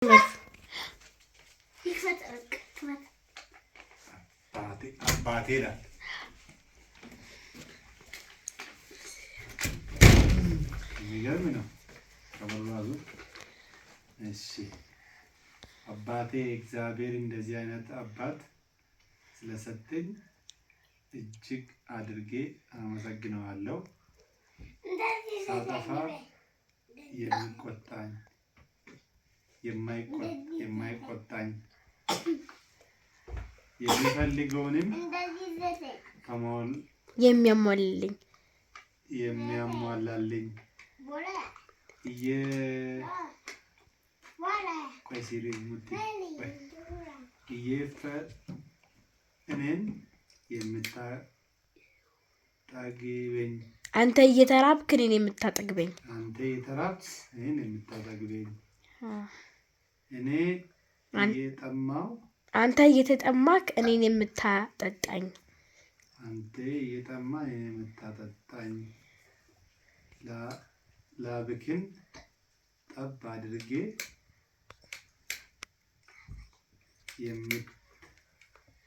ይክፈት ክፈት። አባቴ አባቴ ይላል። የሚገርም ነው። ከበሩ ራሱ። እሺ፣ አባቴ፣ እግዚአብሔር እንደዚህ አይነት አባት ስለሰጠኝ እጅግ አድርጌ አመሰግነዋለሁ። ሳጠፋ የሚቆጣኝ የማይቆጣኝ፣ የሚፈልገውንም ከመሆን የሚያሟልልኝ። የሚያሟላልኝ፣ ቆይ ሲሪ ሙቲ፣ ቆይ፣ እኔን የምታጠግበኝ። አንተ እየተራብክ እኔን የምታጠግበኝ። አንተ እየተራብክ እኔን የምታጠግበኝ፣ እኔ እየጠማው አንተ እየተጠማክ እኔን የምታጠጣኝ። አንተ እየጠማ እኔን የምታጠጣኝ፣ ላብክን ጠብ አድርጌ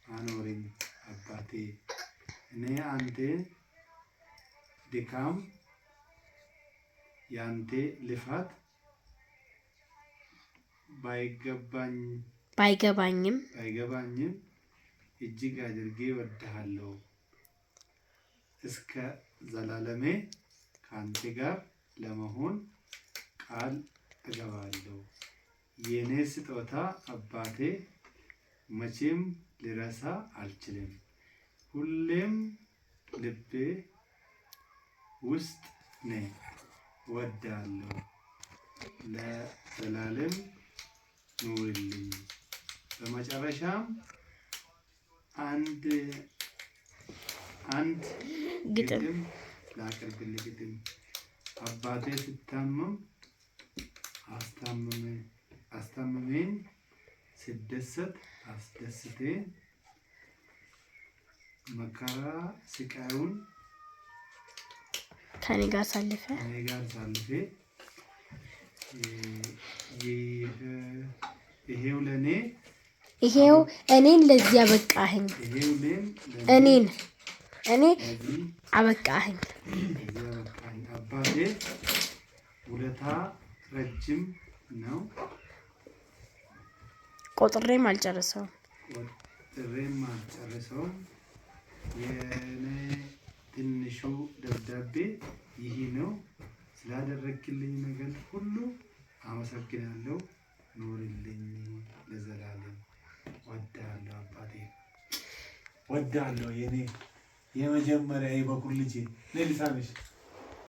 የምታኖረኝ አባቴ፣ እኔ አንተ ድካም ያንተ ልፋት ባይገባኝ ባይገባኝም ባይገባኝም እጅግ አድርጌ እወድሃለሁ። እስከ ዘላለሜ ከአንተ ጋር ለመሆን ቃል እገባለሁ። የኔ ስጦታ አባቴ፣ መቼም ልረሳ አልችልም። ሁሌም ልቤ ውስጥ ነህ። እወድሃለሁ። ለዘላለም ኑርልኝ። በመጨረሻም አንድ ግጥም ግጥም ላቅርብልህ። ግጥም። አባቴ ስታመም አስታመመኝ፣ ስደሰት አስደስተኝ፣ መከራ ስቃዩን ከኔ ጋር አሳልፈ ከኔ ጋር አሳልፌ ይሄው ለእኔ ይሄው እኔን ለዚህ አበቃኸኝ። ይሄው እኔን እኔን እኔ ለዚህ አበቃኸኝ። ለዚህ አበቃኝ። አባቴ፣ ውለታ ረጅም ነው። ቆጥሬም አልጨርሰውም። ቆጥሬም አልጨርሰውም። የኔ ትንሹ ደብዳቤ ይህ ነው። ስላደረግክልኝ ነገር ሁሉ አመሰግናለሁ። ኑርልኝ ለዘላለም። ወዳለሁ አባቴ፣ ወዳለሁ የኔ የመጀመሪያ የበኩር ልጄ። ነይ ልሳምሽ።